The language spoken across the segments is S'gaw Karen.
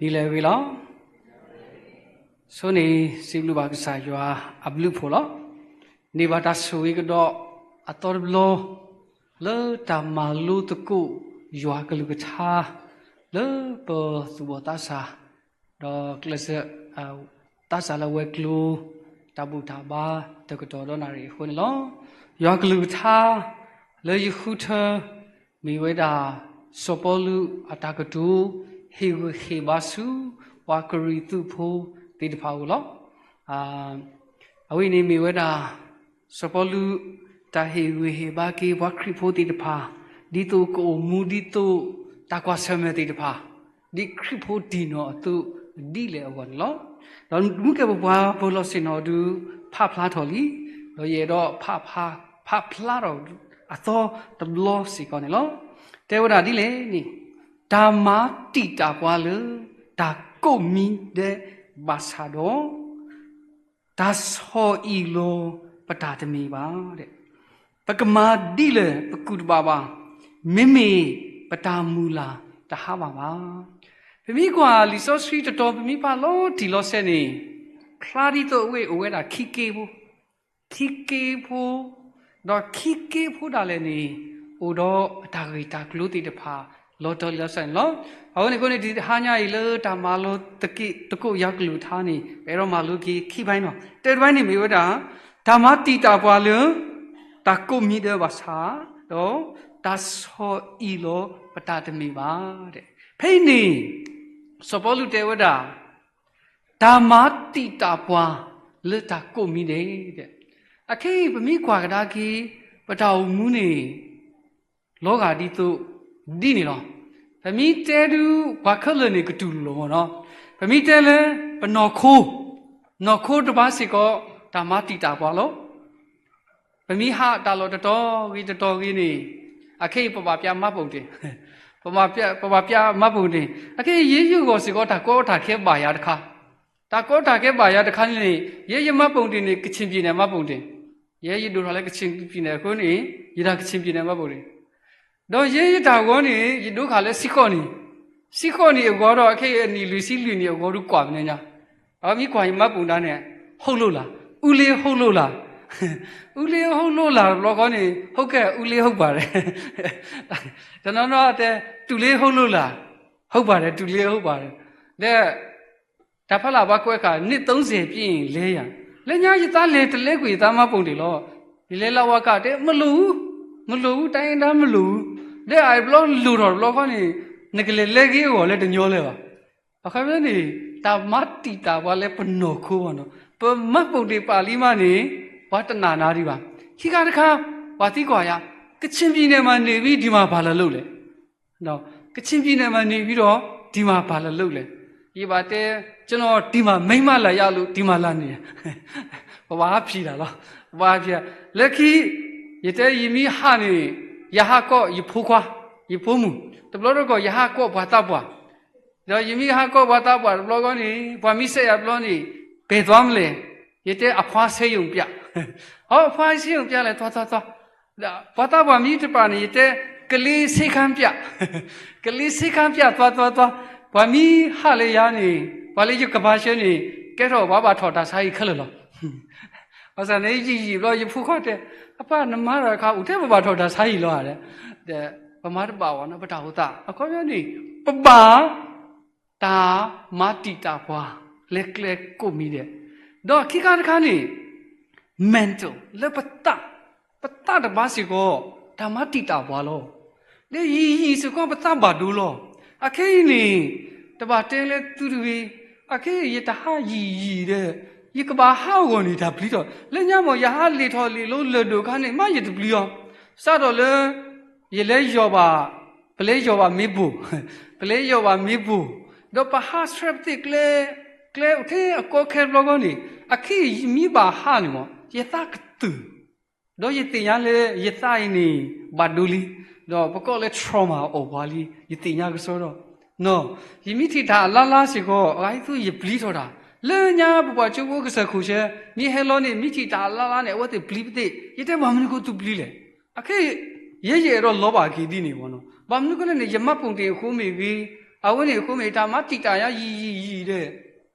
ဒ်လဲၣ်ဂ့ၤလီၤ. ဆိန့ၣ် စံးဘျုးဘၣ်ကစၢ်ယွၤအဘျုးအဖှိၣ်လီၤ. န့ၢ်ဘၣ်တၢ်ဆိၣ်ဂ့ၤကဒီးအသီတဘျီ လၢတၢ်မၤလိသကိးယွၤကလုၢ်ကထါ လၢပသူၣ်ဘီၣ်သးစၢ် ဒီးကျဲးစၢး သးစၢ်လၢဝဲၤကျိၤ တၢ်ဘူၣ်တၢ်ဘါတကတီၢ်ဒီးနၣ်ရံၣ်အဃိန့ၣ်လီၤ. ယွၤကလုၢ်ကထါလၢယဃုထၢ မ့ၢ်ဝဲဒၣ် စီၤပီလူးအတၢ်ကတိၤ ဟ့ၣ်ဂံၢ်ဟ့ၣ်ဘါဆူ ပှၤကရံၣ်သူးဖိသ့ၣ်တဖၣ်အအိၣ်လီၤ. အဝဲန့ၣ်မ့ၢ်ဝဲဒၣ် စီၤပီလူး တၢ်ဟ့ၣ်ဂံၢ်ဟ့ၣ်ဘါက့ၤပှၤခရံာ်ဖိသ့ၣ်တဖၣ် ဒ်သိးကအိၣ်မူဒ်သိးတၢ်ကွၢ်ဆၢၣ်မဲာ်သ့ၣ်တဖၣ် ဒ်ခရံာ်ဖိတံၢ်နီၢ်အသိးဒ်လဲၣ်အဂီၢ်န့ၣ်လီၤ. ဒီးမူကဲပပှၤပလီၢ်ဆ့ၣ်နီၤဒုး ဖးဖျါထီၣ်လံ, ဒီးယအဲၣ်ဒိး ဖးဖျါထီၣ်အသီတဘျီစ့ၢ်ကီးန့ၣ်လီၤ. တဲဝဲဒၣ်ဒ်လဲၣ်န့ၣ်, တၢ်မၤတံာ်တာ်ပှၤလၢ တၢ်ကိးမံၤဒဲးဘၣ်ဆၣ်ဒီး တၢ်ဆီၣ်အံၣ်လီၤပတၢ်တမ့ၢ်ဘၣ်. ပကမၤဒ်လဲၣ်ပကူၣ်တဘၣ်ဘၣ်, မ့မ့ၢ်ပတၢ်မုၢ်လၢ်တဟါဘၣ်ဘၣ်. ပမ့ၢ်ကွၢ်လံာ်စီဆှံတတီၤ ပမ့ၢ်ဖးလီၤတံၢ်လီၤဆဲးန့ၣ်, ဖျါဒ်သိးအဝဲအိၣ်ဝဲဒၣ်ခံက့ဖိ, ခံက့ဖိ, ဒီးခံက့ဖိဒၣ်လဲာ်န့ၣ် အိၣ်ဒီးအတၢ်ဂ့ၢ်တၢ်ကျိၤသ့ၣ်တဖၣ် လီၤတံၢ်လီၤဆဲးန့ၣ်လီၤ. အဃိန့ၣ်အဃိန့ၣ် တဟါညါအံၤလၢတၢ်မၤလိသကိးယွၤကလုၢ်ကထါန့ၣ် ပအဲၣ်ဒိးမၤလိက့ၤခံဘၣ်န့ၣ်လီၤ. တၢတဘၣ်န့ၣ်မ့ၢ်ဝဲဒၣ် တၢ်မၤတံာ်တာ်ပှၤလၢ တၢ်ကိးမံၤဒဲးဘၣ်ဆၣ်, ဒီးတၢ်ဆီၣ်အံၣ်လီၤပတၢ်တမ့ၢ်ဘၣ်. ဖဲအံၤန့ၣ် စီၤပီလူးတဲဝဲဒၣ် တၢ်မၤတံာ်တာ်ပှၤလၢတၢ်ကိးမံၤဒဲး. အခဲအံၤ ပမ့ၢ်ကွၢ်ကဒါက့ၤ ပတၢ်အိၣ်မူန့ၣ် လီၤဂာ်ဒ်သိးဒ်န့ၣ်လီၤ. ပမ့ၢ်တဲဒုး ပှၤခဲလၢာ်န့ၣ် ကတူၢ်လိာ်မ့ၢ်နီၤ. ပမ့ၢ်တဲလၢ ပနီၢ်ခိ, နီၢ်ခိတဘါစ့ၢ်ကီး တၢ်မၤတံာ်တာ်ပှၤလီၤ. ပမ့ၢ်ဟးတၢ်လီၢ်တတီၤဂ့ၤတတီၤဂ့ၤန့ၣ်, အခဲအံၤ ပဘၣ်ပျးမှတ်ပုံတင်, ပဘၣ်ပျးမှတ်ပုံတင်. အခဲအံၤ ယဲယဂီၢ်စ့ၢ်ကီး တၢ်ကီတၢ်ခဲဘၣ်ယၤတခါ, တၢ်ကီတၢ်ခဲဘၣ်ယၤတခါန့ၣ်, ယဲယမှတ်ပုံတင်န့ၣ် ကချင်ပြည်နယ်မှတ်ပုံတင်, ယဲယဒိၣ်ထီၣ်လၢကချင်ပြည်နယ်အဃိန့ၣ်, ယတၢ်ကချင်ပြည်နယ်မှတ်ပုံတင်, ဒီးယဲယတၢ်ဂီၤန့ၣ် ယဒိးဃာ်လၢစံၣ်ဃီၣ်န့ၣ်, စံၣ်ဃီၣ်န့ၣ်အဂီၤဒီး အခဲအံၤအနံၣ်လွံၢ်ဆံလွံၢ်နံၣ်အဂီၤဒုးကွၢ်မနုၤညါ, အမ့ၢ်ကွၢ်ယမှတ်ပုံတင်န့ၣ်, ဟုတ်လို့လား, ဦးလေးဟုတ်လို့လား, ဦးလေးဟုတ်လို့လား တဘျီဃီန့ၣ် ဟုတ်ကဲ့ ဦးလေးဟုတ်ပါတယ်, တနီၤနီၤတဲ တူလေးဟုတ်လို့လား, ဟုတ်ပါတယ်, တူလေးဟုတ်ပါတယ်, ဒီး တၢ်ဖီလာ်ဘၣ်ကွဲးဃာ် နှစ်သုံးဆယ်ပြည့်ရင်လဲရ, လၢညါယသးလဲၤတလဲကွံာ်ယသးမှတ်ပုံတင်လီၤ. ယလဲၤလၢဝၤကၢ်တဲ မလိၣ်ဘူး, မလိၣ်ဘူး, တိုင်းရင်းသားမလိၣ်ဘူး, ဒီးအဘျီလိၣ်ထီၣ်တဘျီဃီန့ၣ် နကလဲၤလဲက့ၤအဂီၢ်လၢတညီလၢၤဘၣ်. အခီပညီန့ၣ် တၢ်မၤတံာ်တာ်ပှၤလၢပနီၢ်ခိဘၣ်နီၤ, ပမှတ်ပုံတင်ပာ်လံမးန့ၣ် ပှၤတနာ်နၤဒံးဘၣ်. ခံခါတခါ ပှၤသံကွၢ်ယၤ, ကချင်ပြည်နယ်မှာနေပြီး ဒီမှာဘာလာလုပ်လဲ ကချင်ပြည်နယ်မှာနေပြီးတော့ ဒီမှာဘာလာလုပ်လဲ, ယဘၣ်တဲ ကျွန်တော် ဒီမှာ မိန်းမလာရလို့ ဒီမှာလာနေတာ, ပဘၣ်ဟးဖံးတၢ်လီၤ, ပဘၣ်ဟးဖံးတၢ်, လၢခံ ယတဲယမ့ၢ်ဟးန့ၣ် ယဟးကိးယဖိခွါ, ယဖိမုၣ်, တဘျီတခီၣ် ယဟးကိးပှၤသးပှၢ်, ဒီးယမ့ၢ်ဟးကိးပှၤသးပှၢ်တဘျီဃီန့ၣ် ပှၤမ့ၢ်စဲးယၤတဘျီန့ၣ် ဘယ်သွားမလဲ, ယတဲ အဖွားဆေးရုံပြ, ဟော အဖွားဆေးရုံပြလဲၣ် သွား သွား သွား ပှၤသးပှၢ်မ့ၢ်တပာ်န့ၣ် ယတဲ ကလေးဆေးခန်းပြ, ကလေးဆေးခန်းပြ သွား သွား သွား, ပှၤမ့ၢ်ဟးလၢယၤန့ၣ် ပှၤလၢယကဘၣ်ဆှၢန့ၣ် ကဲထီၣ်ပှၤဘၣ်ထီၣ်တၢ်ဆါဟံၣ်ခဲလၢာ်လီၤ. ဘၣ်ဆၣ်န့ၣ် ယံာ်ယံာ်ဘျီ ယဖိခွါတဲ အပၢ်နမၤတၢ်တခါ အိၣ်ထဲပဘၣ်ထီၣ်တၢ်ဆါဟံၣ်လီၤဧါ, ဒီးပမၤတဘၣ်ဘၣ်နီၤ ပတၢ်အိၣ်သး အခီပညီန့ၣ် ပဘၣ် တၢ်မၤတံာ်တာ်ပှၤ လၢကျဲကိးမံၤဒဲး, ဒီးခံခါတခါန့ၣ် mental လၢပသး, ပသးတဘါစ့ၢ်ကီး တၢ်မၤတံာ်တာ်ပှၤလီၤ. ဒီးယံာ်ယံာ်စ့ၢ်ကီးပသးဘၣ်ဒိလီၤ. အခဲအံၤန့ၣ် တဘၣ်တဲလၢသုတဂ့ၤ, အခဲအံၤယတဟးယံာ်ယံာ်ဒီး ယကဘၣ်ဟးအဂီၢ်န့ၣ်တၢ်ပျံၤထီၣ်, လၢညါမ့ၢ်ယဟးလ့ၣ်ထီၣ်လ့ၣ်လီၤလၢၢ်ဒိၣ်အခါန့ၣ် မ့ၢ်ယတပျံၤအီၤ, စးထီၣ်လၢ ယလဲၤယီၢ်ဘၣ်, ပလဲၤယီၢ်ဘၣ်မ့ၣ်ပိၢ်, ပလဲၤယီၢ်ဘၣ်မ့ၣ်ပိၢ်, ဒီးပဟးဆှဲပသ့ၣ်ကျဲ, ကျဲအိၣ်ထဲအကီခဲတဘျီဃီန့ၣ် အခဲအံၤယမ့ၢ်ဘၣ်ဟးန့ၣ်မ့ၢ် ယသးကတုၤ, ဒီးယသ့ၣ်ညါလၢယသးအံၤန့ၣ် ဘၣ်ဒိလံ, ဒီးပကိးလၢ trauma အိၣ်ပှၤလံ, ယသ့ၣ်ညါကစီဒီ, ယမ့ၢ်ထံၣ်တၢ်အလါလါစ့ၢ်ကီး အဂၤဒ်သိးယပျံၤထီၣ်တၢ်, လၢညါပပှၤကၠိဖိကစၢၢ်ခိၣ်ဆၢ မ့ၢ်ဟဲလီၤန့ၣ် မ့ၢ်ထံၣ်တၢ်အလါလါန့ၣ် အဝဲသ့ၣ်ပျံၤပသ့ၣ်, ယတဲဘၣ်မနုၤဃိသုပျံၤလဲၣ်. အခဲအံၤ ယဲယအဲၣ်ဒိးလီၤဘၣ်က့ၤဒ်န့ၣ်မ့ၢ်နီၤ, ဘၣ်မနုၤဃိလဲၣ်န့ၣ် ယမှတ်ပုံတင်အဃိမ့ၢ်ဂ့ၤ, အဝဲန့ၣ်အဃိမ့ၢ် တၢ်မၤတံာ်တာ်ယၤယံာ်ယံာ်ယံာ်ဒီး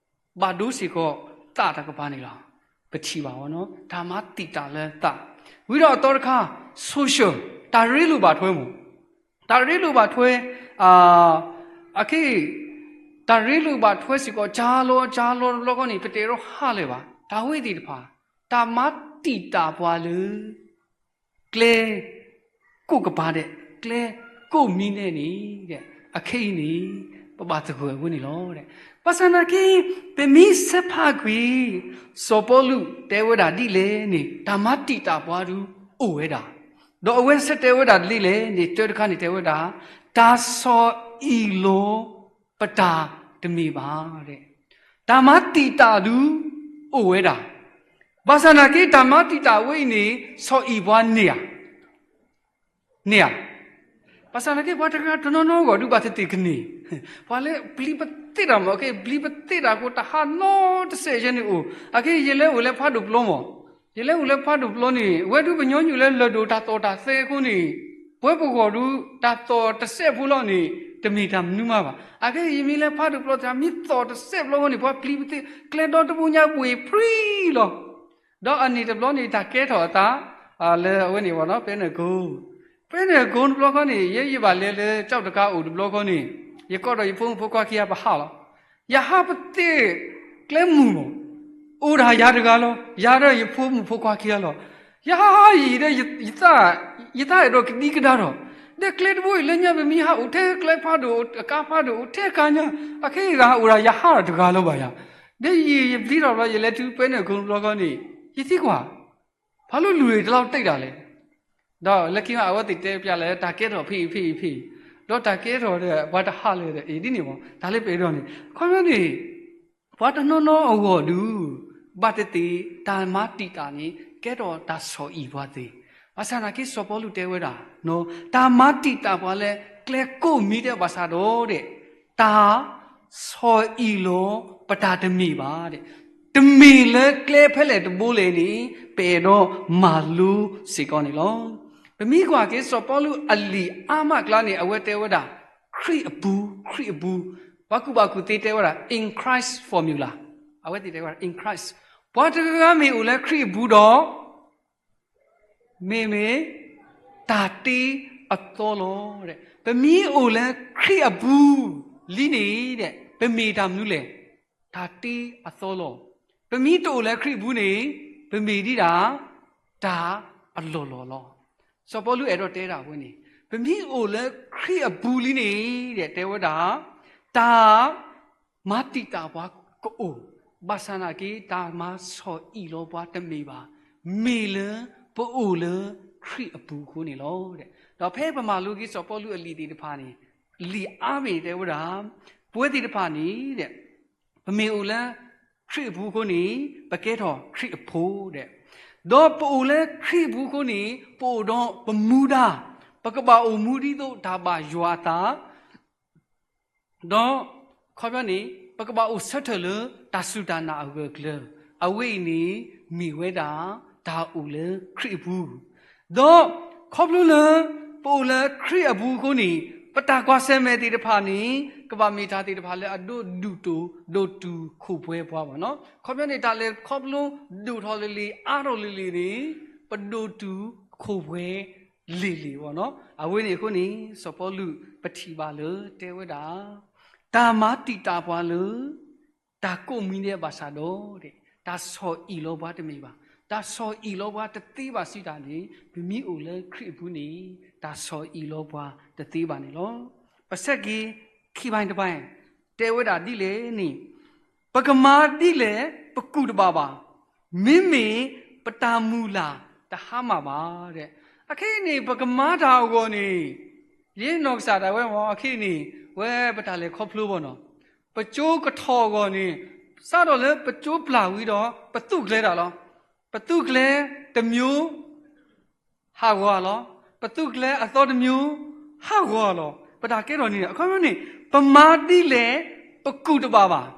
ဘၣ်ဒိစ့ၢ်ကီးသးတကပၤန့ၣ်လီၤ. ပထံၣ်ဘၣ်ဝဲနီၤ တၢ်မၤတံာ်တာ်လၢသး. ဝံၤဒီးအသီတခါ social တၢ်ရ့လိာ်ဘၣ်ထွဲမး တၢ်ရ့လိာ်ဘၣ်ထွဲ အခဲအံၤ တၢ်ရ့လိာ်ဘၣ်ထွဲစ့ၢ်ကီး ကၢလီၤကၢလီၤတဘျီဃီန့ၣ် ပတဲထီၣ်ဟါလၢၤဘၣ် တၢ်ဝဲသ့ၣ်တဖၣ် တၢ်မၤတံာ်တာ်ပှၤလၢ ကျဲကိးကပၤဒဲး ကျဲကိးမံၤဒဲးန့ၣ် အခဲအံၤန့ၣ် ပဘၣ်သဂၢၢ်အဝဲန့ၣ်လီၤ. ဘၣ်ဆၣ်နာ်က့ ပမ့ၢ်ဆဲးဖးကွံာ် စီၤပီလူးတဲဝဲဒၣ်ဒ်လဲၣ်န့ၣ် တၢ်မၤတံာ်တာ်ပှၤဒုးအိၣ်ဝဲဒၣ်, ဒီးအဝဲဆၢတဲဝဲဒၣ်ဒ်လဲၣ်န့ၣ် တၢတခါန့ၣ်တဲဝဲဒၣ် တၢ်ဆီၣ်အံၣ်လီၤပတၢ်တမ့ၢ်ဘၣ်. တၢ်မၤတံာ်တာ်ဒုးအိၣ်ဝဲဒၣ်, ဘၣ်ဆၣ်နာ်က့ တၢ်မၤတံာ်တာ်ဝဲအံၤန့ၣ် ဆီၣ်အံၣ်ပှၤန့ၢ်ဧါ န့ၢ်ဧါ. ဘၣ်ဆၣ်နာ်က့ ပှၤတဂၤတနီၤနီၤအဂီၢ်ဒုးဘၣ်သ့ၣ်သ့ၣ်ကန့ၢ်, ပှၤလၢပျံၤပသ့ၣ်တၢ်မး အခဲ ပျံၤပသ့ၣ်တၢ်အဃိ တၢ်ဟးနီတစဲးယဲန့ၣ်အိၣ်, အခဲ ယလဲၤအိၣ်လၢဖးဒိၣ်ပျီမး, ယလဲၤအိၣ်လၢဖးဒိၣ်ပျီန့ၣ် ဝဲဒုးပညီနုၢ်လၢလၢၢ်ဒိၣ်တၢ်သီၣ်တၢ်သဲအဃိန့ၣ် ပဝဲပဂီၢ်ဒုး တၢ်သီၣ်တစဲးဖိလီၤန့ၣ် တမ့ၢ်တၢ်မနုၤမးဘၣ်. အခဲ ယမ့ၢ်လဲၤဖးဒိၣ်ပျီတၢ် မ့ၢ်သီၣ်တစဲးဖိလီၤအဃိန့ၣ် ပှၤပျံၤပသ့ၣ် ကျဲဒီတဘိညါဘှ့ၣ်ဖြံလီၤ. ဒီးအန့ၣ်တဘျီန့ၣ် တၢ်ကဲထီၣ်အသး လၢအဝဲန့ၣ်ဘၣ်နီၤ ပဲနၢၣ်ကိ, ပဲနၢၣ်ကိတဘျီဃီန့ၣ် ယဲယဘၣ်လဲၤလၢကၠီၣ်တကးအိၣ်တဘျီဃီန့ၣ် ယကိးဒီးယဖိမုၣ်ဖိခွါခံဂၤပဟးလီၤ. ယဟးပသ့ၣ်ကျဲမုၢ်မး အိၣ်ဒၣ်ယၤတဂၤလီၤ. ယၤဒီးယဖိမုၣ်ဖိခွါခံဂၤလီၤ. ယဟးယံာ်ဒီး ယသးအဲၣ်ဒိးကဒံကဒါထီၣ်, ဒီးကျဲတဘိအံၤလၢညါပမ့ၢ်ဟးအိၣ်ထဲကျဲဖးဒိၣ် အကါဖးဒိၣ်အိၣ်ထဲကါညါ, အခဲအံၤဂၤအိၣ်ဒၣ်ယဟးဒီးတဂၤလီၤဘၣ်ယၤ. ဒီးယံာ်ယပျံၤထီၣ်ဘျီ ယလဲၤတုၤပဲနၢၣ်ကိတဘျီဃီန့ၣ် ယသံကွၢ် ဖးလိလူၤတလီၤတံၢ်ဒၣ်လဲာ်. ဒီးလၢခံမး အဝဲသ့ၣ်တဲပျးလၢ တၢ်ကဲထီၣ်ဖဲအံၤဖဲအံၤဖဲအံၤ, ဒီးတၢ်ကဲထီၣ်ဒီး ပှၤတဟးလၢၤဒီး အံၤဒ်န့ၣ်မး တၢ်လၢပအဲၣ်ဒိးန့ၣ် ခီဖျိန့ၣ် ပှၤတနီၤနီၤအဂီၢ်ဒုး ဘၣ်သ့ၣ်သ့ၣ် တၢ်မၤတံာ်တာ်န့ၣ် ကဲထီၣ်တၢ်ဆီၣ်အံၣ်ပှၤသ့. ဘၣ်ဆၣ်နာ်က့စီၤပီလူးတဲဝဲဒၣ် တၢ်မၤတံာ်တာ်ပှၤလၢကျဲကိးမံၤဒဲးဘၣ်ဆၣ်ဒီး တၢ်ဆီၣ်အံၣ်လီၤပတၢ်တမ့ၢ်ဘၣ်. တမ့ၢ်လၢကျဲဖဲလဲၣ်တဘိလဲၣ်န့ၣ် ပအဲၣ်ဒိးမၤလိစ့ၢ်ကီးန့ၣ်လီၤ. ပမ့ၢ်ကွၢ်က့ၤစီၤပီလူးအလံာ်အါမးကျါန့ၣ် အဝဲတဲဝဲဒၣ် ခရံာ်အပူၤ ခရံာ်အပူၤ, ပှၤကူၣ်ဘၣ်ကူၣ်သ့တဲဝဲဒၣ် in Christ formula, အဝဲသ့ၣ်တဲဝဲဒၣ် in Christ, ပှၤတဂၤဂၤမ့ၢ်အိၣ်လၢခရံာ်အပူၤဒီး မ့မ့ၢ်တၢ်တ့အသီလီၤ. ပမ့ၢ်အိၣ်လၢခရံာ်အပူၤလံန့ၣ် ပမ့ၢ်တၢ်မနုၤလဲၣ်, တၢ်တ့အသီလီၤ. ပမ့ၢ်တအိၣ်လၢခရံာ်အပူၤန့ၣ် ပမ့ၢ်ဒ်ဒၣ် တၢ်အလီၢ်လီၢ်လီၤ. စီၤပီလူးအဲၣ်ဒိးတဲဒၣ်ဝဲန့ၣ် ပမ့ၢ်အိၣ်လၢခရံာ်အပူၤလံန့ၣ် တဲဝဲဒၣ် တၢ် မၤတံာ်တာ်ပှၤကအိၣ်, ဘၣ်ဆၣ်နာ်က့ တၢ်မၤဆီၣ်အံၣ်လီၤပှၤတမ့ၢ်ဘၣ်, မ့ၢ်လၢပအိၣ်လၢခရံာ်အပူၤအဃိန့ၣ်လီၤ. ဒီးဖဲပမၤလိက့ၤစီၤပီလူးအလံာ်သ့ၣ်တဖၣ်န့ၣ် လံာ်အါမ့ၢ်တဲဝဲဒၣ် ပဝဲသ့ၣ်တဖၣ်န့ၣ် ပမ့ၢ်အိၣ်လၢခရံာ်အပူၤအဃိန့ၣ် ပကဲထီၣ်ခရံာ်အဖိဒီး ဒီးပအိၣ်လၢခရံာ်အပူၤအဃိန့ၣ် ပအိၣ်ဒီးပမူဒါ, ပကဘၣ်အိၣ်မူဒ်သိးတၢ်ဘၣ်ယွၤအသး ဒီးခီဖျိန့ၣ် ပကဘၣ်အိၣ်ဆၢထၢၣ်လၢတၢ်စူၢ်တၢ်နာ်အဂၢၢ်အကျၢၤ, အဝဲအံၤန့ၣ် မ့ၢ်ဝဲဒၣ်တၢ်အိၣ်လၢခရံာ်အပူၤ, ဒီးခီဖျိလၢ ပအိၣ်လၢခရံာ်အပူၤအဃိန့ၣ် ပတၢ်ကွၢ်ဆၢၣ်မဲာ်သ့ၣ်တဖၣ်န့ၣ် ကဘၣ်မ့ၢ်တၢ်သ့ၣ်တဖၣ်လၢအဒိၣ်ဒိၣ်တုာ် ဒိၣ်တုာ်ခိၣ်ပှဲၤပှၤဘၣ်နီၤ. ခီဖျိန့ၣ် တၢ်လဲၤခီဖျိဒိၣ်ထီၣ်လံၤလံၤ အါထီၣ်လံၤလံၤန့ၣ် ပဒိၣ်တုာ်ခိၣ်ပှဲၤ လံၤလံၤဘၣ်နီၤ. အဝဲန့ၣ်အဃိန့ၣ် စီၤပီလူးပထံၣ်ဘၣ်လၢတဲဝဲဒၣ် တၢ်မၤတံာ်တာ်ပှၤလၢ တၢ်ကိးမံၤဒဲးဘၣ်ဆၣ်ဒီး တၢ်ဆီၣ်အံၣ်လီၤပှၤတမ့ၢ်ဘၣ်, တၢ်ဆီၣ်အံၣ်လီၤပှၤတသ့ဘၣ်စံးတၢ်န့ၣ် ပမ့ၢ်အိၣ်လၢခရံာ်အပူၤန့ၣ် တၢ်ဆီၣ်အံၣ်လီၤပှၤတသ့ဘၣ်န့ၣ်လီၤ. ပဆဲးက့ၤခံဘၣ်တဘၣ် တဲဝဲဒၣ်ဒ်လဲၣ်န့ၣ် ပကမၤဒ်လဲၣ် ပကူၣ်တဘၣ်ဘၣ်, မ့မ့ၢ်ပတၢ်မုၢ်လၢ်တဟါမၢ်ဘၣ်. အခဲအံၤန့ၣ် ပကမၤတၢ်အဂီၢ်န့ၣ် ယနီၢ်ကစၢ်ဒၣ်ဝဲမ့ၢ် အခဲအံၤန့ၣ် ဝဲပတၢ်လဲၤခီဖျိဘၣ်နီၤ. ပကၠိကထီၣ်အဂီၢ်န့ၣ် စးထီၣ်လၢပကၠိပျၢ်ဝံၤဒီး ပသူၣ်ကျဲၤတၢ်လီၤ. ပသူၣ်ကျဲၤတမျိုး ဟးဂီၤလီၤ. ပသူၣ်ကျဲၤအသီတမျိုး ဟးဂီၤလီၤ. ပတၢ်ကဲထီၣ်န့ၣ် အခီပညီန့ၣ် ပမၤဒ်လဲၣ် ပကူၣ်တဘၣ်ဘၣ်.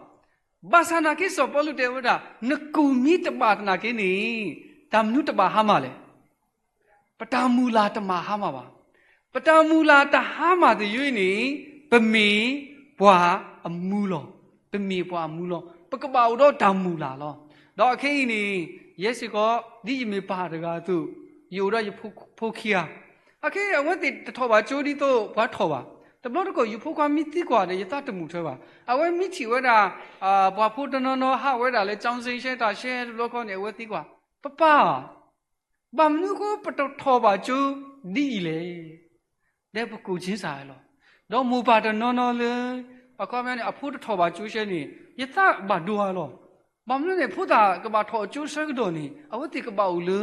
ဘၣ်ဆၣ်နာ်က့စီၤပီလူးတဲဝဲဒၣ် နကူၣ်မံတဘၣ်သနာ်က့န့ၣ် တၢ်မနုၤတဘၣ်ဟါမၢ်လဲၣ်. ပတၢ်မုၢ်လၢ်တမၤဟါမၢ်ဘၣ်. ပတၢ်မုၢ်လၢ်တဟါမၢ်သယုၢ်အံၤန့ၣ် ပမ့ၢ် ပှၤအမူလီၤ. ပမ့ၢ်ပှၤအမူလီၤ. ပကဘၣ်အိၣ်ဒီးတၢ်မုၢ်လၢ်လီၤ. ဒီးခဲအံၤန့ၣ် ယဲစ့ၢ်ကီး ဒ်ယမ့ၢ်ပၢ်တဂၤအသိး, ယအိၣ်ဒီးယဖိခံဂၤ, အခဲအံၤ အဝဲသ့ၣ်တထီၣ်ဘၣ်ကၠိဒ်သိးပှၤထီၣ်ဘၣ်. တဘျီတခီၣ် ယဖိခွါမ့ၢ်သံကွၢ်ဒီး ယသးတမုာ်ထွဲဘၣ်. အဝဲမ့ၢ်ထံၣ်ဝဲဒၣ် ပှၤဖိတနီၤနီၤဟးဝဲဒၣ်လၢ ကျောင်းဆင်းရှဲတၢ်ရှဲတဘျီဃီန့ၣ် အဝဲသံကွၢ်, ပၢ်ပၢ်, ဘၣ်မနုၤအဃိပတထီၣ်ဘၣ်ကၠိဒ်အံၤလဲၣ်. ဒီးပကိးက့ၤစၢ်လီၤ. ဒီးမိၢ်ပၢ်တနီၤနီၤလၢ အခီပညီန့ၣ် အဖိတထီၣ်ဘၣ်ကၠိရှဲန့ၣ် ယသးဘၣ်ဒိဧါလီၤ. ဘၣ်မနုၤန့ၣ် ဖိသၣ်ကဘၣ်ထီၣ်ကၠိဆၢကတီၢ်န့ၣ် အဝဲသ့ၣ်ကဘၣ်အိၣ်လၢ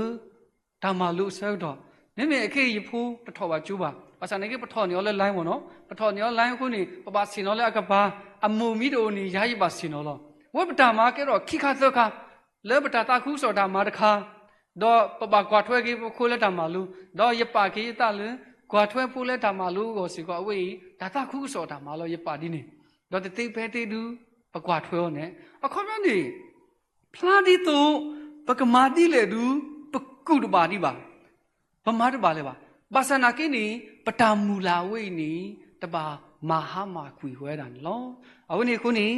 တၢ်မၤလိအဆၢကတီၢ်, မ့မ့ၢ်အခဲအံၤယဖိတထီၣ်ဘၣ်ကၠိဘၣ်. ဘၣ်ဆၣ်သနာ်က့ ပထီၣ်န့ၢ်အီၤလၢ line မ့ၢ်နီၤ, ပထီၣ်န့ၢ်အီၤ line အဃိန့ၣ် ပဘၣ်ဆ့ၣ်နီၤလၢအကပၤ, အမိၢ်မ့ၢ်တအိၣ်န့ၣ် ယၤယဘၣ်ဆ့ၣ်နီၤလီၤ. အဝဲပတၢ်မၤကဲထီၣ်ခံခါသၢခါ လၢပတၢ်သးခုကစီၣ်တၢ်မၤတခါ, ဒီးပဘၣ်ကွၢ်ထွဲက့ၤပဖိလၢတၢ်မၤလိ, ဒီးယပာ်က့ၤယသးလၢ ကွၢ်ထွဲဖိလၢတၢ်မၤလိအဂီၢ်စ့ၢ်ကီး အဝဲအံၤ တၢ်သးခုကစီၣ်တၢ်မၤလီၤ ယပာ်ဒ်န့ၣ်, ဒီးတသ့ဖဲသ့ဒု ပကွၢ်ထွဲအီၤန့ၣ်, အခီပညီန့ၣ် ဖျါဒ်သိး ပကမၤဒ်လဲၣ်ဒု ပကူၣ်တဘၣ်ဒံးဘၣ်, ပမၤတဘၣ်လၢၤဘၣ်. ဘၣ်ဆၣ်သနာ်က့န့ၣ် ပတၢ်မုၢ်လၢ်အဝဲအံၤန့ၣ် တဘၣ်မၤဟါမၢ်ကွံာ်ဝဲဒၣ်န့ၣ်လီၤ. အဝဲန့ၣ်အဃိန့ၣ်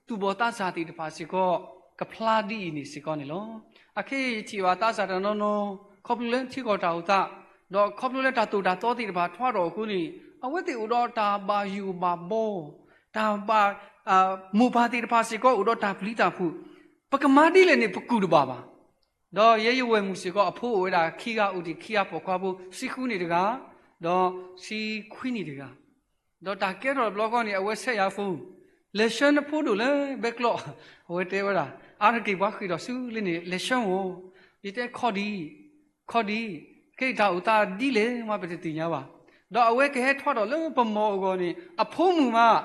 သူၣ်ဘီၣ်သးစၢ်သ့ၣ်တဖၣ်စ့ၢ်ကီး ကဖျါဒ်အံၤန့ၣ်စ့ၢ်ကီးန့ၣ်လီၤ. အခဲအံၤယထံၣ်ဘၣ်သးစၢ်တနီၤနီၤ ခီဖျိလၢထံကီၢ်တၢ်အိၣ်သး, ဒီးခီဖျိလၢတၢ်သိၣ်တၢ်သီသ့ၣ်တဖၣ်ထွါထီၣ်အဃိန့ၣ် အဝဲသ့ၣ်အိၣ်ဒီးတၢ်ဘၣ်ယိၣ်ဘၣ်ဘီ, တၢ်ဘၣ်, မိၢ်ပၢ်သ့ၣ်တဖၣ်စ့ၢ်ကီးအိၣ်ဒီးတၢ်ပျံၤတၢ်ဖုး, ပကမၤဒ်လဲၣ်န့ၣ် ပကူၣ်တဘၣ်ဘၣ်. ဒီးယဲယဝဲၢ်မုၣ်စ့ၢ်ကီး အဖိအိၣ်ဝဲဒၣ်ခံဂၤ အိၣ်တ့ၢ်ခံဂၤ ပိာ်ခွါဖိ ဆံဃုနံၣ်တဂၤ, ဒီးဆံခွံနံၣ်တဂၤ, ဒီးတၢ်ကဲထီၣ်တဘျီဃီန့ၣ် အဝဲဆဲးယၤဖိ, လဲၤဆှၢနဖိဒိၣ်လၢဘဲကျိး, အဝဲတဲဝဲဒၣ် အါတက့ၢ်ပှၤဃ့ၢ်ထီၣ်ဆူလၢန့ၣ် လဲၤဆှၢမၢ်, ယတဲခီဒံး, ခီဒံး, ခဲအံၤတၢ်အိၣ်သးဒ်လဲၣ်မး ပတသ့ၣ်ညါဘၣ်. ဒီးအဝဲကဟဲထွါထီၣ်လၢပမီၢ်အဂီၢ်န့ၣ် အဖိမုၣ်မး,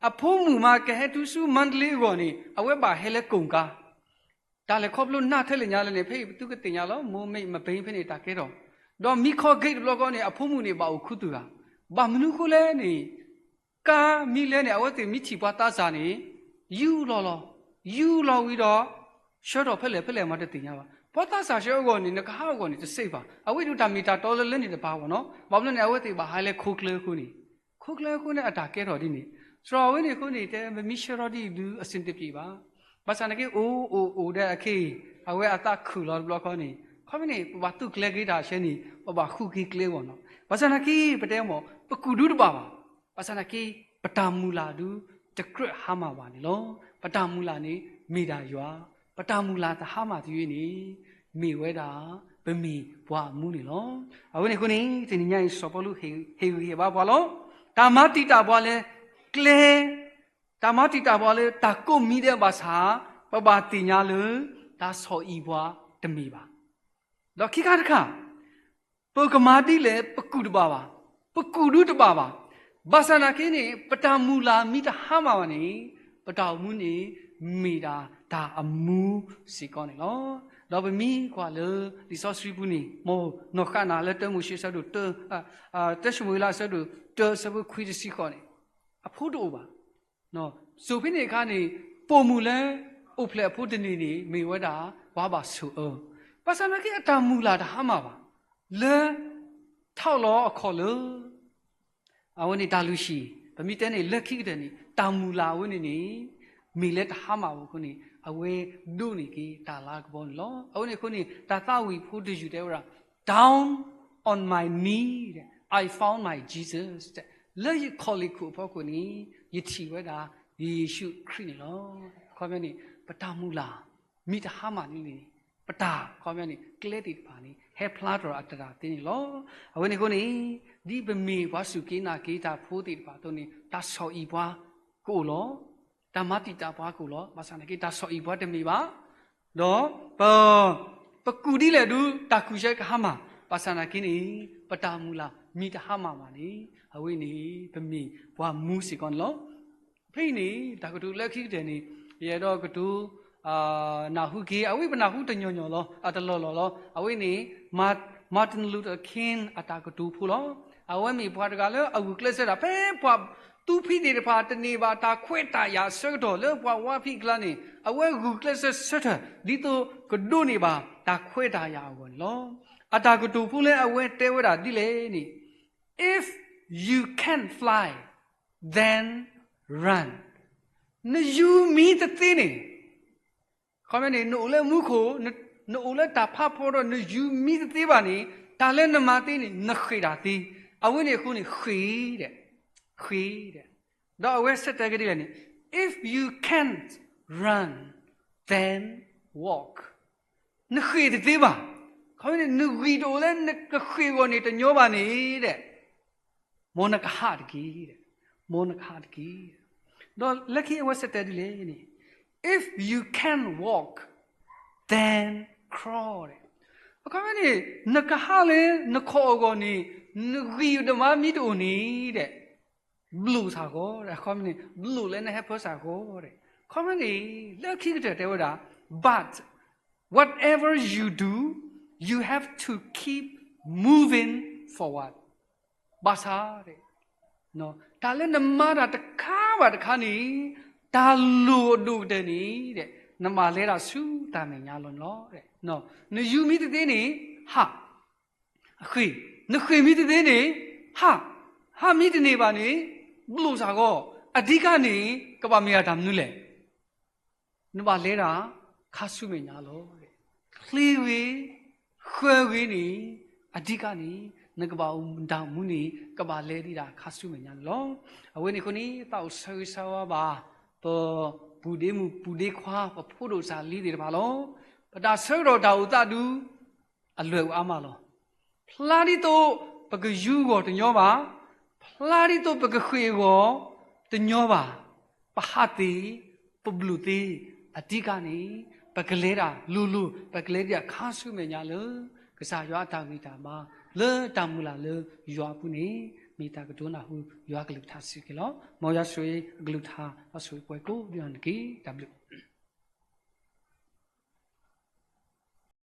အဖိမုၣ်မးကဟဲတုၤဆူမါတလ့အဂီၢ်န့ၣ် အဝဲဘၣ်ဟဲလၢကိၣ်ကါ တၢ်လဲၤခီဖျိနးထဲလဲၣ်ညါလဲၣ်န့ၣ် ဖဲအံၤပသုကသ့ၣ်ညါလီၤ. မိၢ်မ့ၢ်မပ့ၤဖဲန့ၣ်တၢ်ကဲထီၣ်, ဒီးမံခီဂ့ၤတဘျီဃီန့ၣ် အဖိမုၣ်န့ၣ်ဘၣ်အိၣ်ခူသူၣ်ဧါ. ဘၣ်မနုၤဃိလဲၣ်န့ၣ် ကါမံလဲၣ်န့ၣ် အဝဲသ့ၣ်မ့ၢ်ထံၣ်ပှၤသးစၢ်န့ၣ် ယူၤလီၤလီၤ, ယူၤလီၤဝံၤဒီး ဆှၢထီၣ်ဖဲလဲၣ်ဖဲလဲၣ်မးတသ့ၣ်ညါဘၣ်. ပှၤသးစၢ်ဆှၢအဂီၢ်န့ၣ် နကဟးအဂီၢ်န့ၣ် တစ့းဘၣ်. အဝဲဒၣ်တၢ်မ့ၢ်တၢ်တီလၢလၢန့ၣ်တပၤဘၣ်နီၤ. ဘၣ်မနုၤန့ၣ် အဝဲသ့ၣ်ဘၣ်ဟးလၢခိကျၢအဃိန့ၣ် ခိကျၢအဃိန့ၣ် အတၢ်ကဲထီၣ်ဒ်န့ၣ်, စှၤဝဲန့ၣ်အဃိန့ၣ် တဲမ့ၢ်ဆှၢထီၣ်ဒ်အံၤဒုး အဆင်တပြေဘၣ်. ဘၣ်ဆၣ်သနာ်က့ အိၣ်အိၣ်အိၣ်ဒီးအခဲအံၤ အဝဲအသးခုၣ်လီၤတဘျီဃီန့ၣ် ခီမ့ၢ်န့ၣ် ပဘၣ်သူၣ်ကျဲၤက့ၤတၢ်ဆဲန့ၣ် ပဘၣ်ဃုက့ၤကျဲအဂီၢ်နီၤ. ဘၣ်ဆၣ်သနာ်က့ ပတဲမ့ၢ် ပကူၣ်ဒုတဘၣ်ဘၣ်. ဘၣ်ဆၣ်သနာ်က့ ပတၢ်မုၢ်လၢ်ဒုး တကြၢးဟါမၢ်ဘၣ်န့ၣ်လီၤ. ပတၢ်မုၢ်လၢ်န့ၣ် မ့ၢ်ဒၣ်ယွၤ, ပတၢ်မုၢ်လၢ်တဟါမၢ်တယုၢ်န့ၣ် မ့ၢ်ဝဲဒၣ် ပမ့ၢ်ပှၤအမူန့ၣ်လီၤ. အဝဲန့ၣ်အဃိန့ၣ် တနံၤညါအံၤ စီၤပီလူးဟ့ၣ်ဂံၢ်ဟ့ၣ်ဘါပှၤလီၤ. တၢ်မၤတံာ်တာ်ပှၤလၢကျဲ, တၢ်မၤတံာ်တာ်ပှၤလၢတၢ်ကိးမံၤဒဲးဘၣ်ဆၣ် ပဘၣ်သ့ၣ်ညါလၢ တၢ်ဆီၣ်အံၤပှၤတမ့ၢ်ဘၣ်. ဒီးခံခါတခါ ပကမၤဒ်လဲၣ် ပကူၣ်တဘၣ်ဘၣ်, ပကူၣ်ဒုတဘၣ်ဘၣ်. ဘၣ်ဆၣ်သနာ်က့န့ၣ် ပတၢ်မုၢ်လၢ်မ့ၢ်တဟါမၢ်ဘၣ်န့ၣ် ပတၢ်အိၣ်မူန့ၣ် မ့ၢ်ဒၣ်တၢ်အမူစ့ၢ်ကီးန့ၣ်လီၤ. ဒီးပမ့ၢ်ကွၢ်လၢလံာ်စီဆှံပူၤန့ၣ် မ်နီၢ်ဃၣ်နၤလၢတၢမိၤၡ့အဆၢဒိၣ်တၢ, တၢၡမူၤအ့လးအဆၢဒိၣ်တၢ အဆၢဖိခွံတဆံဃိးန့ၣ် အဖိတအိၣ်ဘၣ်. စိၤဖဲန့ၣ်အခါန့ၣ် ပိာ်မုၣ်လၢအိၣ်ဖျဲၣ်အဖိတန့ၢ်န့ၣ် မ့ၢ်ဝဲဒၣ်ပှၤဘၣ်ဆိၣ်အၢ, ဘၣ်ဆၣ်သနာ်က့အတၢ်မုၢ်လၢ်တဟါမၢ်ဘၣ်, လၢ ထီၣ်လီၤအခီၣ်လၢ အဝဲန့ၣ်တၢ်လုၢ်ဟံၣ်, ပမ့ၢ်တဲန့ၣ် လၢခံကတၢၢ်န့ၣ် တၢ်မုၢ်လၢ်အဝဲန့ၣ်န့ၣ် မ့ၢ်လၢတဟါမၢ်ဘၣ်အဃိန့ၣ် အဝဲဒိးန့ၢ်က့ၤတၢ်လၤကပီၤန့ၣ်လီၤ. အဝဲန့ၣ်အဃိန့ၣ် တၢ်သးဝံၣ်ဖိတယုၢ်တဲဝဲဒၣ် Down on my knee, I found my Jesus. လၢယခီၣ်လ့ၣ်ခိၣ်အဖီခိၣ်န့ၣ် ယထံၣ်ဝဲဒၣ် ယ့ၣ်ၡူးခရံာ်န့ၣ်လီၤ. အခီပညီန့ၣ် ပတၢ်မုၢ်လၢ် မ့ၢ်တဟါမၢ်န့ၣ်န့ၣ် ပတၢ် အခီပညီန့ၣ် ကျဲသ့ၣ်တဖၣ်န့ၣ် ဟဲဖျါထီၣ်အတရၢ်သ့န့ၣ်လီၤ. အဝဲန့ၣ်အဃိန့ၣ် ဒ်ပမ့ၢ်ပှၤစူၢ်က့ၤနာ်က့ၤတၢ်ဖိသ့ၣ်တဖၣ်အသိးန့ၣ် တၢ်ဆီၣ်အံၤပှၤကအိၣ်လီၤ. တၢ်မၤတံာ်တာ်ပှၤကအိၣ်လီၤ. ဘၣ်ဆၣ်သနာ်က့ တၢ်ဆီၣ်အံၤပှၤတမ့ၢ်ဘၣ်. ဒီးပ ပကူၣ်ဒ်လဲၣ်ဒုး တၢ်ကူၣ်ဆၢကဟါမၢ်. ဘၣ်ဆၣ်သနာ်က့န့ၣ် ပတၢ်မုၢ်လၢ်မ့ၢ်တဟါမၢ်ဘၣ်န့ၣ် အဝဲန့ၣ် ပမ့ၢ်ပှၤမူစ့ၢ်ကီးန့ၣ်လီၤ. ဖဲအံၤန့ၣ် တၢ်ကတိၤလၢခံကတၢၢ်န့ၣ် ယအဲၣ်ဒိးကတိၤ နၢ်ဟူက့ၤ အဝဲပနၢ်ဟူတညီညီလီၤ အတလီၢ်လီၢ်လီၤ. အဝဲန့ၣ် Martin Luther King အတၢ်ကတိၤဖိလီၤ. အဝဲမ့ၢ်ပှၤတဂၤလၢအဂုာ်ကျဲးစၢးတၢ် ဖဲပှၤသူဖံသ့ၣ်တဖၣ်တန့ၢ်ဘၣ်တၢ်ခွဲးတၢ်ယာ်အဆၢကတီၢ် လၢပှၤဝါဖံးအကျါန့ၣ် အဝဲဂုာ်ကျဲးစၢးဆၢထၢၣ် ဒ်သိးကဒိးန့ၢ်ဘၣ်တၢ်ခွဲးတၢ်ယာ်အဂီၢ်န့ၣ်လီၤ. အတၢ်ကတိၤဖိလၢအဝဲတဲဝဲဒၣ်ဒ်လဲၣ်န့ၣ် If you can't fly, then run. နယူၤမံတသ့န့ၣ်, ခီန့ၣ် နအိၣ်လၢမူခိၣ်, နအိၣ်လၢတၢ်ဖးဖီဒီး နယူၤမံတသ့ဘၣ်န့ၣ်, တၢ်လၢနမၤသ့န့ၣ် နဃ့ၢ်တၢ်သ့. အဝဲန့ၣ်အဃိန့ၣ် ဃ့ၢ်ဒီး, ဃ့ၢ်ဒီး, ဒီးအဝဲဆၢတဲာ်က့ၤဒ်လဲၣ်န့ၣ်, if you can't run, then walk. နဃ့ၢ်တသ့ဘၣ်, ခီန့ၣ် နဂံၢ်တအိၣ်လၢနကဃ့ၢ်အဂီၢ်န့ၣ် တညီဘၣ်န့ၣ်ဒီး မ်နကဟးတက့ၢ်, မ်နကဟးတက့ၢ်. ဒီးလၢခံအဝဲဆၢတဲာ်ဒ်လဲၣ်န့ၣ်, if you can't walk, then crawl. အခီပညီန့ၣ် နကဟးလၢနခီၣ်အဂီၢ်န့ၣ် နဂံၢ်နဘါမ့ၢ်တအိၣ်န့ၣ်ဒီး ဘျိၣ်စ့ၢ်ကီး, အခီပညီန့ၣ် ဘျိၣ်လၢနဟဲဖၢစ့ၢ်ကီး. အခီပညီန့ၣ် လၢခံကတၢၢ်တဲဝဲဒၣ်, but whatever you do, you have to keep moving forward. ဘၣ်ဆၣ် တၢ်လၢနမၤတၢ်တခါဘၣ်တခါန့ၣ် တၢ်လိၣ်အဒိၣ်ကတၢၢ်န့ၣ် နဘၣ်လဲၤဒၣ်ဆူတၢ်မဲာ်ညါလီၤန့ၣ်လီၤ. နယူၤမံတသ့န့ၣ် ဟး, အဃ့ၢ်, နဃ့ၢ်မံတသ့န့ၣ် ဟး, ဟးမံတန့ၢ်ဘၣ်န့ၣ် ဘျိၣ်စ့ၢ်ကီး. အဓိကန့ၣ် ကဘၣ်မ့ၢ်ဒၣ်တၢ်မနုၤလဲၣ်. နဘၣ်လဲၤဒၣ် ခါဆူမဲာ်ညါလီၤ. ချ့ဂ့ၤ, ဃၢၤဂ့ၤန့ၣ်, အဓိကန့ၣ် နကဘၣ်အိၣ်မူန့ၣ် ကဘၣ်လဲၤဒၣ်ခါဆူမဲာ်ညါန့ၣ်လီၤ. အဝဲန့ၣ်အဃိန့ၣ် သးအိၣ်ဆၢဂ့ၤဆၢဝါဘၣ် ပပူၤဒ့မုၣ်ပူၤဒ့ခွါ ပဖိဒိၣ်စၢ်လံၤသ့ၣ်တဖၣ်လီၤ. ပတၢ်ဆၢကတီၢ်တၢ်အိၣ်သးဒု အလွဲၢ်အိၣ်အါမးလီၤ. ဖျါဒ်သိးပကယူၤအဂီၢ်တညီဘၣ်, ဖျါဒ်သိးပကဃ့ၢ်အဂီၢ်တညီဘၣ်, ပဟးသ့, ပဘျိၣ်သ့, အဓိကန့ၣ် ပကလဲၤဒၣ်လိၤလိၤ, ပကလဲၤဒၣ်ခါဆူမဲာ်ညါလၢ ကစၢ်ယွၤအတၢ်ဂံၢ်တၢ်ဘါ လၢတၢ်မုၢ်လၢ်လၢယွၤအပူၤန့ၣ် မ့ၢ်တၢ်ကဒိကနၣ်ဟူယွၤကလုၢ်ကထါစ့ၢ်ကီးလီၤ. မ်ယွၤဆိၣ်ဂ့ၤအကလုၢ်ကထါ ယွၤဆိၣ်ဂ့ၤပှၤကိးဂၤဒဲးန့ၣ်တက့ၢ်. တၢ်ဘျုး